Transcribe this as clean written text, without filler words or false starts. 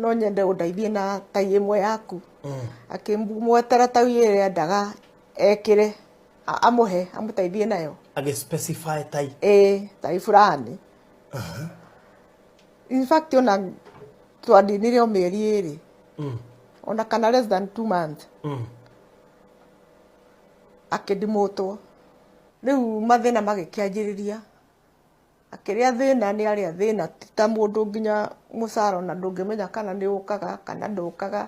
No nyende ũndeithie na tai ĩmwe yaku. Akĩmwetera tai ĩrĩa endaga ekĩre, amũhe amũteithie nayo. Agĩ specify tai? Ĩĩ, tai fulani. In fact, ona twandinire o mĩeri 2, ona kana less than 2 months, akĩndimũtwo. Rĩu mathĩna magĩkĩanjĩrĩria, akĩrĩa thĩna nĩ arĩa thĩna, ti ta mũndũ nginya mũcara ona ndũngĩmenya kana nĩ ũkaga kana ndũkaga.